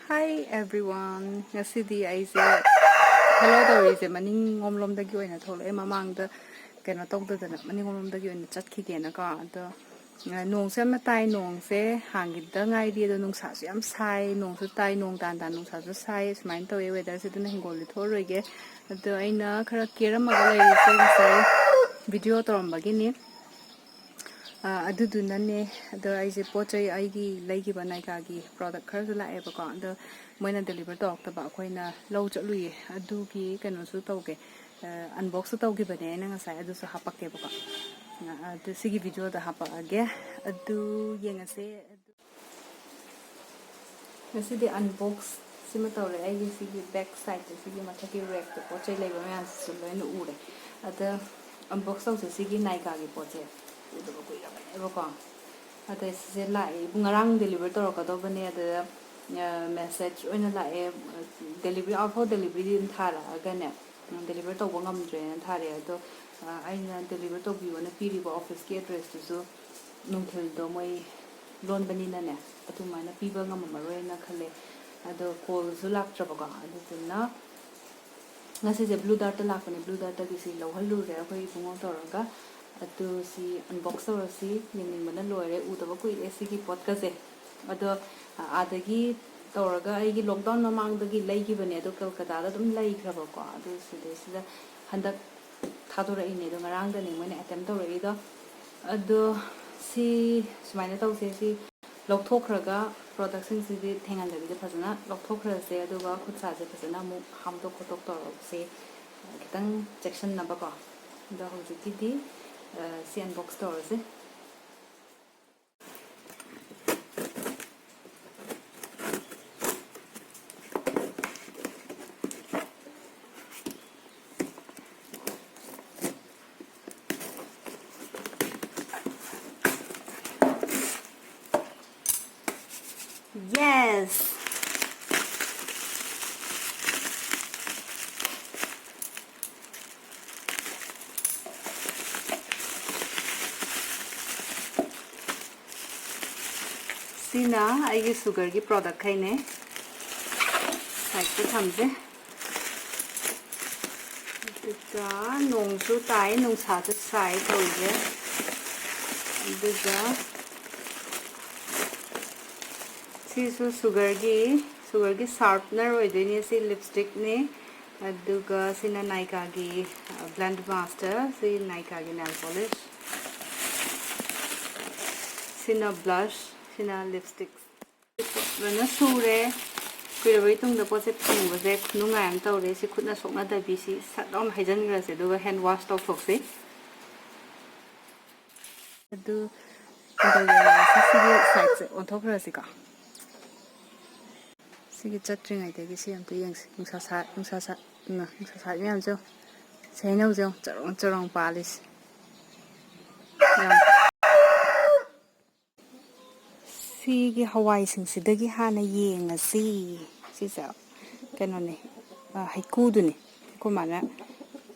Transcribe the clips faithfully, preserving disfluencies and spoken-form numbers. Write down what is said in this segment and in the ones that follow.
Hi everyone. ꯉꯁꯤꯗꯤ ꯑꯩꯁꯦ hello ꯇꯧꯔꯤꯁꯦ ꯃꯅꯤꯡꯂꯣꯝꯗꯒꯤ ꯑꯣꯏꯅ ꯊꯣꯛꯂꯛꯑꯦ, ꯃꯃꯥꯡꯗ ꯀꯩꯅꯣ ꯇꯧꯗꯗꯅ ꯃꯅꯤꯡꯂꯣꯝꯗꯒꯤ ꯑꯣꯏꯅ ꯆꯠꯈꯤꯒꯦꯅꯀꯣ꯫ ꯑꯗꯣ ꯅꯣꯡꯁꯨ ꯌꯥꯝꯅ ꯇꯥꯏ, ꯅꯣꯡꯁꯦ ꯍꯥꯡꯈꯤꯗ ꯉꯥꯏꯔꯤ꯫ ꯑꯗꯣ ꯅꯨꯡꯁꯥꯁꯨ ꯌꯥꯝ ꯁꯥꯏ, ꯅꯣꯡꯁꯨ ꯇꯥꯏ, ꯅꯣꯡ ꯇꯥꯟ ꯇꯥꯟ ꯅꯨꯡꯁꯥꯁꯨ ꯁꯥꯏ꯫ ꯁꯨꯃꯥꯏꯅ ꯇꯧꯋꯦ weatherꯁꯦ꯫ ꯑꯗꯨꯅ ꯍꯤꯡꯒꯣꯜꯗꯤ ꯊꯣꯛꯑꯔꯣꯏꯒꯦ꯫ ꯑꯗꯣ ꯑꯩꯅ ꯈꯔ ꯀꯦꯔꯝꯃꯒ ꯂꯩꯔꯤꯁꯦ ꯉꯁꯥꯏ video ꯇꯧꯔꯝꯕꯒꯤꯅꯤ꯫ ꯑꯗꯨꯗꯨꯅꯅꯦ꯫ ꯑꯗꯣ ꯑꯩꯁꯦ ꯄꯣꯠ ꯆꯩ, ꯑꯩꯒꯤ ꯂꯩꯈꯤꯕ Nykaaꯒꯤ product ꯈꯔꯁꯨ ꯂꯥꯛꯑꯦꯕꯀꯣ꯫ ꯑꯗꯣ ꯃꯣꯏꯅ deliver ꯇꯧꯔꯛꯇꯕ, ꯑꯩꯈꯣꯏꯅ ꯂꯧ ꯆꯠꯂꯨꯏꯌꯦ꯫ ꯑꯗꯨꯒꯤ ꯀꯩꯅꯣꯁꯨ ꯇꯧꯒꯦ, unboxꯁꯨ ꯇꯧꯈꯤꯕꯅꯦ ꯑꯩꯅ ꯉꯁꯥꯏ, ꯑꯗꯨꯁꯨ ꯍꯥꯄꯛꯀꯦꯕꯀꯣ꯫ ꯑꯗꯨ ꯁꯤꯒꯤ videoꯗ ꯍꯥꯄꯛꯑꯒꯦ꯫ ꯑꯗꯨ ꯌꯦꯡꯉꯁꯦ꯫ ꯉꯁꯤꯗꯤ unbox ꯁꯤꯃ ꯇꯧꯔꯦ꯫ ꯑꯩꯒꯤ ꯁꯤꯒꯤ back sideꯁꯦ, ꯁꯤꯒꯤ ꯃꯊꯛꯀꯤ rackꯇ ꯄꯣꯠ ꯆꯩ ꯂꯩꯕ ꯃꯌꯥꯝꯁꯤꯁꯨ ꯂꯣꯏꯅ ꯎꯔꯦ꯫ ꯑꯗ unbox ꯇꯧꯁꯦ꯫ ꯁꯤꯒꯤ Nykaaꯒꯤ ꯄꯣꯠꯁꯦ ꯎꯗꯕ ꯀꯨꯏꯔꯕꯅꯦꯕꯀꯣ꯫ ꯑꯗ ꯁꯤꯁꯦ ꯂꯥꯛꯑꯦ꯫ ꯉꯔꯥꯡ deliver ꯇꯧꯔꯛꯀꯗꯧꯕꯅꯦ꯫ ꯑꯗ message ꯑꯣꯏꯅ ꯂꯥꯛꯑꯦ, delivery, out for deliveryꯗꯤ ꯑꯗꯨꯝ ꯊꯥꯔꯛꯑꯒꯅꯦ, deliver ꯇꯧꯕ ꯉꯝꯗ꯭ꯔꯦꯅ ꯊꯥꯔꯛꯑꯦ꯫ ꯑꯗꯣ ꯑꯩꯅ deliver ꯇꯧꯕꯤꯌꯣꯅ ꯄꯤꯔꯤꯕ officeꯀꯤ addressꯇꯨꯁꯨ ꯅꯨꯡꯊꯤꯜꯗꯣ ꯃꯣꯏ ꯂꯣꯟꯕꯅꯤꯅꯅꯦ, ꯑꯗꯨꯃꯥꯏꯅ ꯄꯤꯕ ꯉꯝꯃꯝꯃꯔꯣꯏꯅ ꯈꯜꯂꯦ꯫ ꯑꯗꯣ callꯁꯨ ꯂꯥꯛꯇ꯭ꯔꯕꯀꯣ꯫ ꯑꯗꯨꯗꯨꯅ ꯉꯁꯤꯁꯦ Blue Dartꯇ ꯂꯥꯛꯄꯅꯦ꯫ Blue Dartꯇꯒꯤ ꯁꯤ ꯂꯧꯍꯜꯂꯨꯔꯦ ꯑꯩꯈꯣꯏ ꯏꯕꯨꯡꯉꯣ ꯇꯧꯔꯒ꯫ ꯑꯗꯨ ꯁꯤ unbox ꯇꯧꯔꯁꯤ꯫ ꯌꯦꯡꯅꯤꯡꯕꯅ ꯂꯣꯏꯔꯦ, ꯎꯗꯕ ꯀꯨꯏꯔꯦ ꯁꯤꯒꯤ ꯄꯣꯠꯀꯁꯦ꯫ ꯑꯗꯣ ꯑꯥꯗꯒꯤ ꯇꯧꯔꯒ ꯑꯩꯒꯤ lockdown ꯃꯃꯥꯡꯗꯒꯤ ꯂꯩꯈꯤꯕꯅꯦ, ꯑꯗꯣ ꯀꯜꯀꯇꯥꯗ ꯑꯗꯨꯝ ꯂꯩꯈ꯭ꯔꯕꯀꯣ꯫ ꯑꯗꯨ ꯁꯤꯗꯩꯁꯤꯗ ꯍꯟꯗꯛ ꯊꯥꯗꯣꯔꯛꯏꯅꯦ꯫ ꯑꯗꯣ ꯉꯔꯥꯡꯗꯅꯦ ꯃꯣꯏꯅ attempt ꯇꯧꯔꯛꯏꯗꯣ꯫ ꯑꯗꯣ ꯁꯤ ꯁꯨꯃꯥꯏꯅ ꯇꯧꯁꯦ, ꯁꯤ ꯂꯧꯊꯣꯛꯈ꯭ꯔꯒ productꯁꯤꯡꯁꯤꯗꯤ ꯊꯦꯡꯍꯟꯗꯕꯤꯗ ꯐꯖꯅ ꯂꯧꯊꯣꯛꯈ꯭ꯔꯁꯦ, ꯑꯗꯨꯒ ꯈꯨꯠ ꯁꯥꯁꯦ ꯐꯖꯅ ꯑꯃꯨꯛ ꯍꯥꯝꯗꯣꯛ ꯈꯣꯠꯇꯣꯛ ꯇꯧꯔꯁꯦ꯫ ꯈꯤꯇꯪ ꯆꯦꯛꯁꯤꯟꯅꯕꯀꯣ꯫ ꯑꯗꯣ ꯍꯧꯖꯤꯛꯀꯤꯗꯤ, ꯑ, ꯁꯤ unbox ꯇꯧꯔꯁꯦ꯫ Yes! ꯁꯤꯅ ꯑꯩꯒꯤ sugarꯒꯤ productꯈꯩꯅꯦ꯫ ꯁꯥꯏꯠꯇ ꯊꯝꯁꯦ꯫ ꯑꯗꯨꯒ ꯅꯣꯡꯁꯨ ꯇꯥꯏ, ꯅꯨꯡꯁꯥꯁꯨ ꯁꯥꯏ ꯇꯧꯔꯤꯁꯦ꯫ ꯑꯗꯨꯒ ꯁꯤꯁꯨ ꯁꯨꯒꯔꯒꯤ, ꯁꯨꯒꯔꯒꯤ ꯁꯥꯔꯞꯅꯔ ꯑꯣꯏꯗꯣꯏꯅꯦ꯫ ꯁꯤ ꯂꯤꯞꯁꯇꯤꯛꯅꯤ꯫ ꯑꯗꯨꯒ ꯁꯤꯅ ꯅꯥꯏꯀꯥꯒꯤ ꯕ꯭ꯂꯦꯟ ꯃꯥꯁꯇꯔ꯫ ꯁꯤ ꯅꯥꯏꯀꯥꯒꯤ ꯅꯦꯜ ꯄꯣꯂꯤꯁ꯫ ꯁꯤꯅ ꯕ꯭ꯂꯁ꯫ ꯁꯤꯅ ꯂꯤꯞꯁꯇꯤꯛ꯫ ꯂꯣꯏꯅ ꯁꯨꯔꯦ꯫ ꯀꯨꯏꯔꯕꯒꯤ ꯇꯨꯡꯗ ꯄꯣꯠꯁꯦ ꯐꯪꯕꯁꯦ ꯈꯨꯅꯨꯡꯉꯥꯏ ꯑꯃ ꯇꯧꯔꯦ꯫ ꯁꯤ ꯈꯨꯠꯅ ꯁꯣꯛꯅꯗꯕꯤ ꯁꯤ ꯁꯠ ꯂꯥꯎꯅ ꯍꯩꯖꯤꯟꯈ꯭ꯔꯁꯦ, ꯑꯗꯨꯒ ꯍꯦꯟ ꯋꯥꯁ ꯇꯧꯊꯣꯛꯁꯤ꯫ ꯑꯗꯨ ꯁꯤꯒꯤ ꯁꯥꯏꯠꯁꯦ ꯑꯣꯟꯊꯣꯛꯈ꯭ꯔꯁꯤꯀꯣ꯫ ꯁꯤꯒꯤ ꯆꯠꯇ꯭ꯔꯤꯉꯩꯗꯒꯤ ꯁꯤ ꯑꯝꯇ ꯌꯦꯡꯁꯤ꯫ ꯅꯨꯡꯁꯥ ꯁꯥ-, ꯅꯨꯡꯁꯥ ꯁꯥ-, ꯏꯃꯥ, ꯅꯨꯡꯁꯥ ꯁꯥꯠ ꯃꯌꯥꯝꯁꯦ ꯌꯦꯡꯉꯨ꯫ ꯁꯤ ꯍꯩꯅꯧꯁꯦ ꯌꯦꯡꯉꯨ, ꯆꯔꯣꯡ ꯆꯔꯣꯡ ꯄꯥꯜꯂꯤꯁꯦ꯫ ꯌꯥꯝ ꯁꯤꯒꯤ ꯍꯋꯥꯏꯁꯤꯡꯁꯤꯗꯒꯤ ꯍꯥꯟꯅ ꯌꯦꯡꯉꯁꯤ꯫ ꯁꯤꯁꯦ ꯀꯩꯅꯣꯅꯦ, ꯑ, ꯍꯩꯀꯨꯗꯨꯅꯤ꯫ ꯑꯩꯈꯣꯏ ꯃꯥꯅ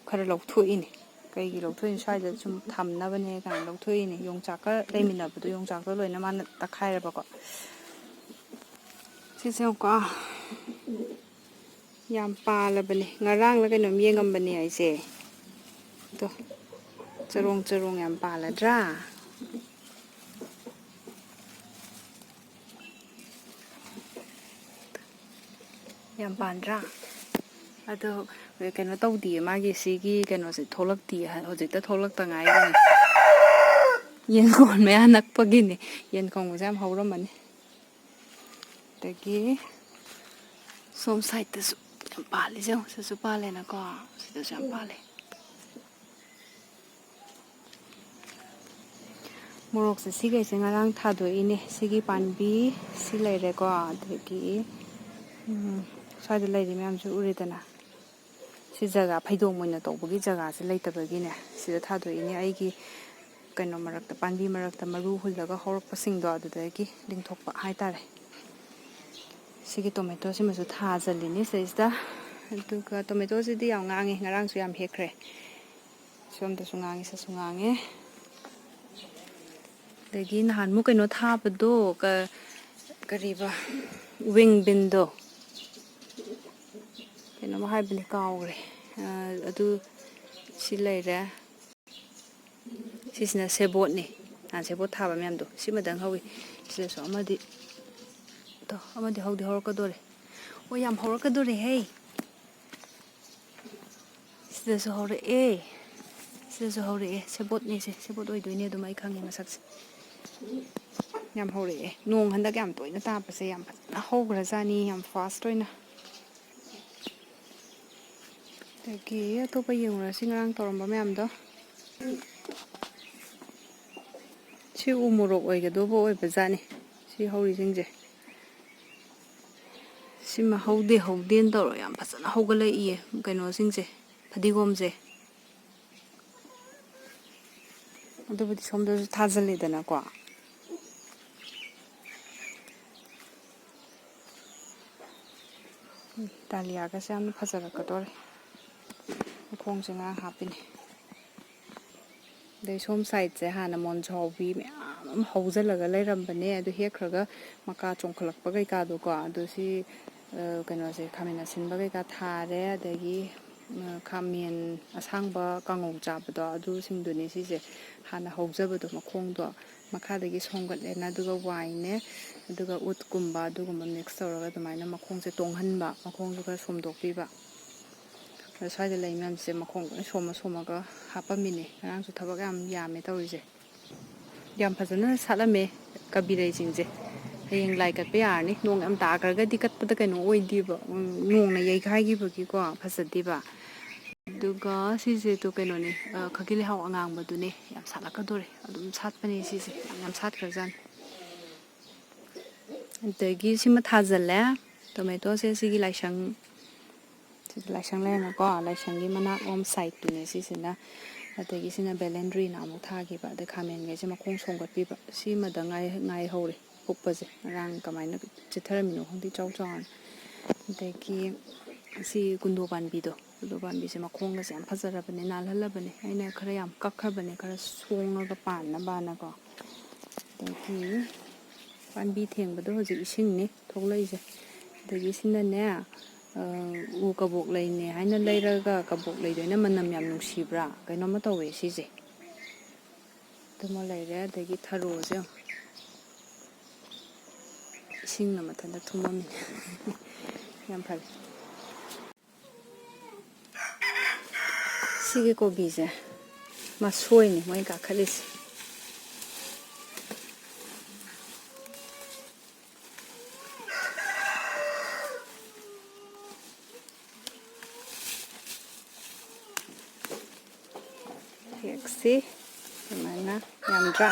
ꯈꯔ ꯂꯧꯊꯣꯛꯏꯅꯦ꯫ ꯀꯩꯒꯤ ꯂꯧꯊꯣꯛꯏꯅꯣ? ꯁ꯭ꯋꯥꯏꯗ ꯁꯨꯝ ꯊꯝꯅꯕꯅꯦ ꯀꯥꯏꯅ ꯂꯧꯊꯣꯛꯏꯅꯦ꯫ ꯌꯣꯡꯆꯥꯛꯀ ꯂꯩꯃꯤꯟꯅꯕꯗꯣ, ꯌꯣꯡꯆꯥꯛꯇꯣ ꯂꯣꯏꯅ ꯃꯥꯅ ꯇꯛꯈꯥꯏꯔꯕꯀꯣ꯫ ꯁꯤꯁꯦ ꯌꯦꯡꯉꯨꯀꯣ꯫ ꯌꯥꯝ ꯄꯥꯜꯂꯕꯅꯦ꯫ ꯉꯔꯥꯡꯂ ꯀꯩꯅꯣꯝ ꯌꯦꯡꯉꯝꯕꯅꯦ ꯑꯩꯁꯦ꯫ ꯑꯗꯣ ꯆꯔꯣꯡ ꯆꯔꯣꯡ ꯌꯥꯝ ꯄꯥꯜꯂꯗ꯭ꯔꯥ? ꯌꯥꯝ ꯄꯥꯟꯗ꯭ꯔꯥ? ꯑꯗꯣ ꯀꯩꯅꯣ ꯇꯧꯗꯤꯌꯦ, ꯃꯥꯒꯤ ꯁꯤꯒꯤ ꯀꯩꯅꯣꯁꯦ ꯊꯣꯛꯂꯛꯇꯤꯌꯦ, ꯍꯧꯖꯤꯛꯇ ꯊꯣꯛꯂꯛꯇ ꯉꯥꯏꯔꯤꯅꯦ꯫ ꯌꯦꯟꯈꯣꯟ ꯃꯌꯥ ꯅꯛꯄꯒꯤꯅꯦ꯫ ꯌꯦꯟ ꯈꯣꯡꯕꯁꯦ ꯌꯥꯝ ꯍꯧꯔꯝꯃꯅꯤ꯫ ꯑꯗꯒꯤ ꯁꯣꯝ ꯁꯥꯏꯠꯇꯁꯨ ꯌꯥꯝ ꯄꯥꯜꯂꯤꯁꯦ ꯌꯦꯡꯉꯣ꯫ ꯁꯤꯁꯨ ꯄꯥꯜꯂꯦꯅꯀꯣ, ꯁꯤꯗꯁꯨ ꯌꯥꯝ ꯄꯥꯜꯂꯦ꯫ ꯃꯣꯔꯣꯛꯁꯦ ꯁꯤꯈꯩꯁꯦ ꯉꯔꯥꯡ ꯊꯥꯗꯣꯛꯏꯅꯦ꯫ ꯁꯤꯒꯤ ꯄꯥꯝꯕꯤ ꯁꯤ ꯂꯩꯔꯦꯀꯣ, ꯑꯗꯒꯤ, ꯎꯝ, ꯁ꯭ꯋꯥꯏꯗ ꯂꯩꯔꯤ ꯃꯌꯥꯝꯁꯨ ꯎꯔꯦꯗꯅ꯫ ꯁꯤ ꯖꯒꯥ ꯐꯩꯗꯣꯝ ꯑꯣꯏꯅ ꯇꯧꯕꯒꯤ ꯖꯒꯥꯁꯦ ꯂꯩꯇꯕꯒꯤꯅꯦ, ꯁꯤꯗ ꯊꯥꯗꯣꯛꯏꯅꯦ꯫ ꯑꯩꯒꯤ ꯀꯩꯅꯣ ꯃꯔꯛꯇ, ꯄꯥꯝꯕꯤ ꯃꯔꯛꯇ ꯃꯔꯨ ꯍꯨꯜꯂꯒ ꯍꯧꯔꯛꯄꯁꯤꯡꯗꯣ ꯑꯗꯨꯗꯒꯤ ꯂꯤꯡꯊꯣꯛꯄ ꯍꯥꯏꯇꯥꯔꯦ꯫ ꯁꯤꯒꯤ ꯇꯣꯃꯦꯇꯣꯁꯤꯃꯁꯨ ꯊꯥꯖꯤꯜꯂꯤꯅꯤ ꯁꯤꯗꯩꯁꯤꯗ꯫ ꯑꯗꯨꯒ ꯇꯣꯃꯦꯇꯣꯁꯤꯗꯤ ꯌꯥꯝ ꯉꯥꯡꯉꯤ, ꯉꯔꯥꯡꯁꯨ ꯌꯥꯝ ꯍꯦꯛꯈ꯭ꯔꯦ꯫ ꯁꯣꯝꯗꯁꯨ ꯉꯥꯡꯉꯤ, ꯁꯤꯁꯨ ꯉꯥꯡꯉꯦ꯫ ꯑꯗꯒꯤ ꯅꯍꯥꯟꯃꯨꯛ ꯀꯩꯅꯣ ꯊꯥꯕꯗꯣ, ꯀ-, ꯀꯔꯤꯕ, ꯋꯤꯡ ꯕꯤꯟꯗꯣ, ꯑꯃ ꯍꯥꯏꯕꯅꯤ ꯀꯥꯎꯈ꯭ꯔꯦ꯫ ꯑ, ꯑꯗꯨ ꯁꯤ ꯂꯩꯔꯦ꯫ ꯁꯤꯁꯤꯅ ꯁꯦꯕꯣꯠꯅꯤ꯫ ꯅꯍꯥꯟ ꯁꯦꯕꯣꯠ ꯊꯥꯕ ꯃꯌꯥꯝꯗꯣ ꯁꯤꯃꯗꯪ ꯍꯧꯋꯤ꯫ ꯁꯤꯗꯁꯨ ꯑꯃꯗꯤ, ꯇꯣ, ꯑꯃꯗꯤ ꯍꯧꯗꯤ ꯍꯧꯔꯛꯀꯗꯣꯔꯦ꯫ ꯑꯣ, ꯌꯥꯝ ꯍꯧꯔꯛꯀꯗꯣꯔꯦꯍꯦ꯫ ꯁꯤꯗꯁꯨ ꯍꯧꯔꯛꯑꯦ꯫ ꯁꯤꯗꯁꯨ ꯍꯧꯔꯛꯑꯦ꯫ ꯁꯦꯕꯣꯠꯅꯦꯁꯦ꯫ ꯁꯦꯕꯣꯠ ꯑꯣꯏꯗꯣꯏꯅꯦ ꯑꯗꯨꯝ, ꯑꯩ ꯈꯪꯉꯦ ꯃꯁꯛꯁꯦ꯫ ꯌꯥꯝ ꯍꯧꯔꯛꯑꯦ꯫ ꯅꯣꯡ ꯍꯟꯗꯛ ꯌꯥꯝ ꯇꯣꯏꯅ ꯇꯥꯕꯁꯦ ꯌꯥꯝ ꯐꯖꯅ ꯍꯧꯈ꯭ꯔꯖꯥꯠꯅꯤ, ꯌꯥꯝ ꯐꯥꯁ ꯑꯣꯏꯅ꯫ ꯑꯗꯒꯤ ꯑꯇꯣꯞꯄ ꯌꯦꯡꯉꯨꯔꯁꯤ, ꯉꯔꯥꯡ ꯇꯧꯔꯝꯕ ꯃꯌꯥꯝꯗꯣ꯫ ꯁꯤ ꯎ ꯃꯣꯔꯣꯛ ꯑꯣꯏꯒꯗꯧꯕ ꯑꯣꯏꯕ ꯖꯥꯠꯅꯤ, ꯁꯤ ꯍꯧꯔꯤꯁꯤꯡꯁꯦ꯫ ꯁꯤꯃ ꯍꯧꯗꯦ ꯍꯧꯗꯦꯅ ꯇꯧꯔ ꯌꯥꯝ ꯐꯖꯅ ꯍꯧꯒꯠꯂꯛꯏꯌꯦ, ꯀꯩꯅꯣꯁꯤꯡꯁꯦ, ꯐꯗꯤꯒꯣꯝꯁꯦ꯫ ꯑꯗꯨꯕꯨꯗꯤ ꯁꯣꯝꯗꯁꯨ ꯊꯥꯖꯤꯜꯂꯦꯗꯅꯀꯣ꯫ ꯎꯝ, ꯗꯥꯂꯤꯌꯥꯒꯁꯦ ꯌꯥꯝꯅ ꯐꯖꯔꯛꯀꯗꯣꯔꯦ꯫ ꯃꯈꯣꯡꯁꯦ ꯉꯔꯥꯡ ꯍꯥꯞꯄꯤꯅꯦ꯫ ꯑꯗꯩ ꯁꯣꯝ ꯁꯥꯏꯠꯁꯦ ꯍꯥꯟꯅ ꯃꯣꯟꯖꯥꯎꯕꯤ ꯃꯌꯥꯝ ꯑꯃ ꯍꯧꯖꯤꯜꯂꯒ ꯂꯩꯔꯝꯕꯅꯦ, ꯑꯗꯨ ꯍꯦꯛꯈ꯭ꯔꯒ ꯃꯀꯥ ꯆꯣꯡꯈꯠꯂꯛꯄ ꯀꯩꯀꯥꯗꯣꯀꯣ, ꯑꯗꯨ ꯁꯤ, ꯑ, ꯀꯩꯅꯣꯁꯦ, ꯈꯥꯃꯦꯟ ꯑꯁꯤꯟꯕ ꯀꯩꯀꯥ ꯊꯥꯔꯦ, ꯑꯗꯒꯤ, ꯑ, ꯈꯥꯃꯦꯟ ꯑꯁꯥꯡꯕ ꯀꯥꯡꯉꯧ ꯆꯥꯕꯗꯣ, ꯑꯗꯨꯁꯤꯡꯗꯨꯅꯤ ꯁꯤꯁꯦ ꯍꯥꯟꯅ ꯍꯧꯖꯕꯗꯣ, ꯃꯈꯣꯡꯗꯣ ꯃꯈꯥꯗꯒꯤ ꯁꯣꯝꯒꯠꯂꯦꯅ, ꯑꯗꯨꯒ ꯋꯥꯏꯅꯦ, ꯑꯗꯨꯒ ꯎꯠꯀꯨꯝꯕ ꯑꯗꯨꯒꯨꯝꯕ ꯃꯤꯛꯁ ꯇꯧꯔꯒ ꯑꯗꯨꯃꯥꯏꯅ ꯃꯈꯣꯡꯁꯦ ꯇꯣꯡꯍꯟꯕ, ꯃꯈꯣꯡꯁꯨ ꯈꯔ ꯁꯣꯝꯗꯣꯛꯄꯤꯕ꯫ ꯑꯗ ꯁ꯭ꯋꯥꯏꯗ ꯂꯩ ꯃꯌꯥꯝꯁꯦ ꯃꯈꯣꯡ ꯂꯣꯏ ꯁꯣꯝꯃ ꯁꯣꯝꯃꯒ ꯍꯥꯞꯄꯝꯃꯤꯅꯦ꯫ ꯉꯔꯥꯡꯁꯨ ꯊꯕꯛ ꯌꯥꯝ ꯌꯥꯝꯃꯦ ꯇꯧꯔꯤꯁꯦ꯫ ꯌꯥꯝ ꯐꯖꯅ ꯁꯥꯠꯂꯝꯃꯦ ꯀꯕꯤꯔꯩꯁꯤꯡꯁꯦ꯫ ꯍꯌꯦꯡ ꯂꯥꯏ ꯀꯠꯄ ꯌꯥꯔꯅꯤ꯫ ꯅꯣꯡ ꯌꯥꯝ ꯇꯥꯈ꯭ꯔꯒꯗꯤ ꯀꯠꯄꯗ ꯀꯩꯅꯣ ꯑꯣꯏꯗꯦꯕ, ꯎꯝ, ꯅꯣꯡꯅ ꯌꯩꯈꯥꯏꯈꯤꯕꯒꯤꯀꯣ ꯐꯖꯗꯦꯕ꯫ ꯑꯗꯨꯒ ꯁꯤꯁꯦ ꯇꯨ ꯀꯩꯅꯣꯅꯦ, ꯑ, ꯈꯥꯒꯤ ꯂꯩꯍꯥꯎ ꯑꯉꯥꯡꯕꯗꯨꯅꯦ꯫ ꯌꯥꯝ ꯁꯥꯠꯂꯛꯀꯗꯣꯔꯦ꯫ ꯑꯗꯨꯝ ꯁꯥꯠꯄꯅꯦ ꯁꯤꯁꯦ꯫ ꯌꯥꯝ ꯁꯥꯠꯈ꯭ꯔꯖꯥꯠꯅꯤ꯫ ꯑꯗꯒꯤ ꯁꯤꯃ ꯊꯥꯖꯜꯂꯦ꯫ ꯇꯣꯃꯦꯇꯣꯁꯦ ꯁꯤꯒꯤ ꯂꯥꯏꯁꯪ, ꯁꯤꯗ ꯂꯥꯏꯁꯪ ꯂꯩꯔꯦꯅꯀꯣ, ꯂꯥꯏꯁꯪꯒꯤ ꯃꯅꯥꯛꯂꯣꯝ ꯁꯥꯏꯠꯇꯨꯅꯦ ꯁꯤꯁꯤꯅ꯫ ꯑꯗꯒꯤ ꯁꯤꯅ ꯕꯦꯂꯦꯟꯗ꯭ꯔꯤꯅ ꯑꯃꯨꯛ ꯊꯥꯈꯤꯕ, ꯑꯗꯩ ꯈꯥꯃꯦꯟꯈꯩꯁꯦ ꯃꯈꯣꯡ ꯁꯣꯝꯒꯠꯄꯤꯕ꯫ ꯁꯤꯃꯗ ꯉꯥꯏ-, ꯉꯥꯏꯍꯧꯔꯦ ꯀꯨꯞꯄꯁꯦ꯫ ꯉꯔꯥꯡ ꯀꯃꯥꯏꯅ ꯆꯤꯠꯊꯔꯝꯃꯤꯅꯣ ꯈꯪꯗꯦ, ꯏꯆꯥꯎ ꯆꯥꯎꯅ꯫ ꯑꯗꯒꯤ ꯁꯤ ꯀꯨꯟꯗꯣ ꯄꯥꯝꯕꯤꯗꯣ, ꯀꯨꯟꯗꯣ ꯄꯥꯝꯕꯤꯁꯦ ꯃꯈꯣꯡꯒꯁꯦ ꯌꯥꯝ ꯐꯖꯔꯕꯅꯦ, ꯅꯥꯜꯍꯜꯂꯕꯅꯦ꯫ ꯑꯩꯅ ꯈꯔ ꯌꯥꯝ ꯀꯛꯈ꯭ꯔꯕꯅꯦ, ꯈꯔ ꯁꯣꯡꯉꯒ ꯄꯥꯟꯅꯕꯅꯀꯣ꯫ ꯑꯗꯒꯤ ꯄꯥꯝꯕꯤ ꯊꯦꯡꯕꯗꯣ ꯍꯧꯖꯤꯛ ꯏꯁꯤꯡꯅꯤ ꯊꯣꯛꯂꯛꯏꯁꯦ꯫ ꯑꯗꯒꯤ ꯁꯤꯅꯅꯦ, ꯑ, ꯎ ꯀꯕꯣꯛ ꯂꯩꯅꯦ ꯍꯥꯏꯅ ꯂꯩꯔꯒ ꯀꯕꯣꯛ ꯂꯩꯗꯣ ꯑꯩꯅ ꯃꯅꯝ ꯌꯥꯝ ꯅꯨꯡꯁꯤꯕ꯭ꯔꯥ? ꯀꯩꯅꯣꯝꯃ ꯇꯧꯋꯦ ꯁꯤꯁꯦ꯫ ꯑꯗꯨꯃ ꯂꯩꯔꯦ꯫ ꯑꯗꯒꯤ ꯊꯔꯣꯁꯦ ꯌꯦꯡꯉꯨ꯫ ꯏꯁꯤꯡꯅ ꯃꯊꯟꯇ ꯊꯨꯝꯃꯝꯃꯤꯅꯦ꯫ ꯌꯥꯝ ꯐꯔꯦ꯫ ꯁꯤꯒꯤ ꯀꯣꯕꯤꯁꯦ ꯃꯁꯣꯏꯅꯤ ꯃꯣꯏ ꯀꯥꯈꯠꯂꯤꯁꯦ꯫ ꯍꯦꯛꯁꯤ꯫ ꯑꯗꯨꯃꯥꯏꯅ ꯌꯥꯝꯗ꯭ꯔꯥ?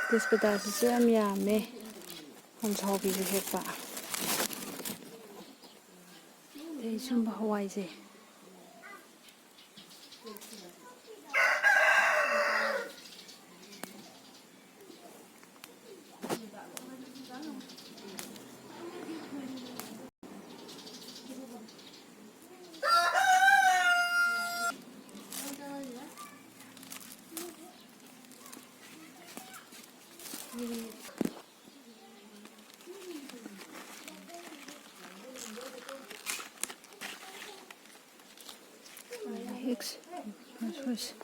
ꯇꯦꯖꯄꯇꯥꯁꯤꯁꯨ ꯌꯥꯝ ꯌꯥꯝꯃꯦ꯫ ꯍꯣꯝꯖꯥꯎꯕꯤꯁꯨ ꯍꯦꯛꯄ꯫ ꯑꯗꯩ ꯁꯨꯝꯕ ꯍꯋꯥꯏꯁꯦ꯫ ꯍꯦꯛꯁꯦ꯫ ꯃꯁꯣꯏꯁꯦ꯫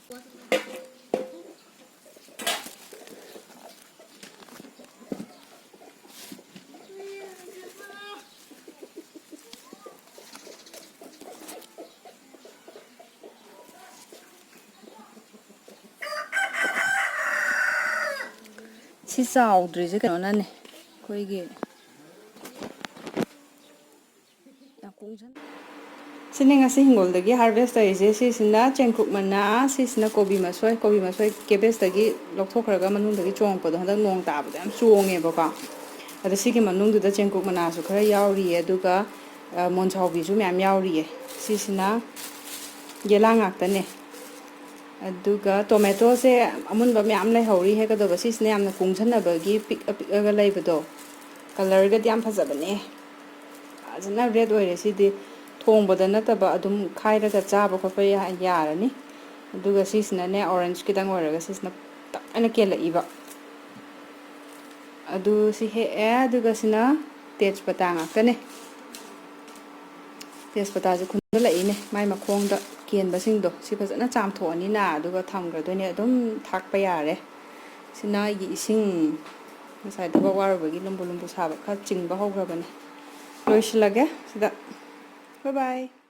ꯁꯤ ꯆꯥꯎꯗ꯭ꯔꯤꯁꯦ ꯀꯩꯅꯣꯅꯅꯦ, ꯑꯩꯈꯣꯏꯒꯤ ꯌꯥꯝ ꯀꯨꯡꯖꯟ-, ꯁꯤꯅꯦ ꯉꯁꯤ ꯍꯤꯡꯒꯣꯜꯗꯒꯤ harvest ꯇꯧꯔꯤꯁꯦ꯫ ꯁꯤꯁꯤꯅ ꯆꯦꯡꯀꯨꯞ ꯃꯅꯥ, ꯁꯤꯁꯤꯅ ꯀꯣꯕꯤ ꯃꯁꯣꯏ꯫ ꯀꯣꯕꯤ ꯃꯁꯣꯏ cabbage ꯇꯒꯤ ꯂꯧꯊꯣꯛꯈ꯭ꯔꯒ ꯃꯅꯨꯡꯗꯒꯤ ꯆꯣꯡꯉꯛꯄꯗꯣ, ꯍꯟꯗꯛ ꯅꯣꯡ ꯇꯥꯕꯗ ꯌꯥꯝ ꯆꯣꯡꯉꯦꯕꯀꯣ꯫ ꯑꯗꯣ ꯁꯤꯒꯤ ꯃꯅꯨꯡꯗꯨꯗ ꯆꯦꯡꯀꯨꯞ ꯃꯅꯥꯁꯨ ꯈꯔ ꯌꯥꯎꯔꯤꯌꯦ, ꯑꯗꯨꯒ, ꯑ, ꯃꯣꯟꯁꯥꯎꯕꯤꯁꯨ ꯃꯌꯥꯝ ꯌꯥꯎꯔꯤꯌꯦ꯫ ꯁꯤꯁꯤꯅ ꯌꯦꯂꯥ ꯉꯥꯛꯇꯅꯦ꯫ ꯑꯗꯨꯒ tomato ꯁꯦ ꯑꯃꯨꯟꯕ ꯃꯌꯥꯝ ꯂꯩꯍꯧꯔꯤ ꯍꯦꯛꯀꯗꯧꯕ꯫ ꯁꯤꯁꯤꯅ ꯌꯥꯝꯅ ꯀꯨꯡꯁꯟꯅꯕꯒꯤ ꯄꯤꯛꯑ ꯄꯤꯛꯑꯒ ꯂꯩꯕꯗꯣ꯫ Colour ꯒꯗꯤ ꯌꯥꯝ ꯐꯖꯕꯅꯦ꯫ ꯐꯖꯅ red ꯑꯣꯏꯔꯦ ꯁꯤꯗꯤ꯫ ꯊꯣꯡꯕꯗ ꯅꯠꯇꯕ ꯑꯗꯨꯝ ꯈꯥꯏꯔꯒ ꯆꯥꯕ ꯈꯣꯠꯄ ꯌꯥ-, ꯌꯥꯔꯅꯤ꯫ ꯑꯗꯨꯒ ꯁꯤꯁꯤꯅꯅꯦ orange ꯈꯤꯇꯪ ꯑꯣꯏꯔꯒ ꯁꯤꯁꯤꯅ ꯇꯞ ꯍꯥꯏꯅ ꯀꯦꯜꯂꯛꯏꯕ꯫ ꯑꯗꯨ ꯁꯤ ꯍꯦꯛꯑꯦ, ꯑꯗꯨꯒ ꯁꯤꯅ ꯇꯦꯖꯄꯇꯥ ꯉꯥꯛꯇꯅꯦ꯫ ꯇꯦꯖꯄꯇꯥꯁꯦ ꯈꯨꯟꯖꯜꯂꯛꯏꯅꯦ ꯃꯥꯏ ꯃꯈꯣꯡꯗ ꯀꯦꯟꯕꯁꯤꯡꯗꯣ꯫ ꯁꯤ ꯐꯖꯅ ꯆꯥꯝꯊꯣꯛꯑꯅꯤꯅ, ꯑꯗꯨꯒ ꯊꯝꯈ꯭ꯔꯗꯣꯏꯅꯦ꯫ ꯑꯗꯨꯝ ꯊꯥꯛꯄ ꯌꯥꯔꯦ꯫ ꯁꯤꯅ ꯑꯩꯒꯤ ꯏꯁꯤꯡ ꯉꯁꯥꯏ ꯊꯕꯛ ꯋꯥꯔꯨꯕꯒꯤ ꯂꯨꯝꯕꯨ ꯂꯨꯝꯕꯨ ꯁꯥꯕ ꯈꯔ ꯆꯤꯡꯕ ꯍꯧꯈ꯭ꯔꯕꯅꯦ꯫ ꯂꯣꯏꯁꯤꯜꯂꯒꯦ ꯁꯤꯗ꯫ Bye bye꯫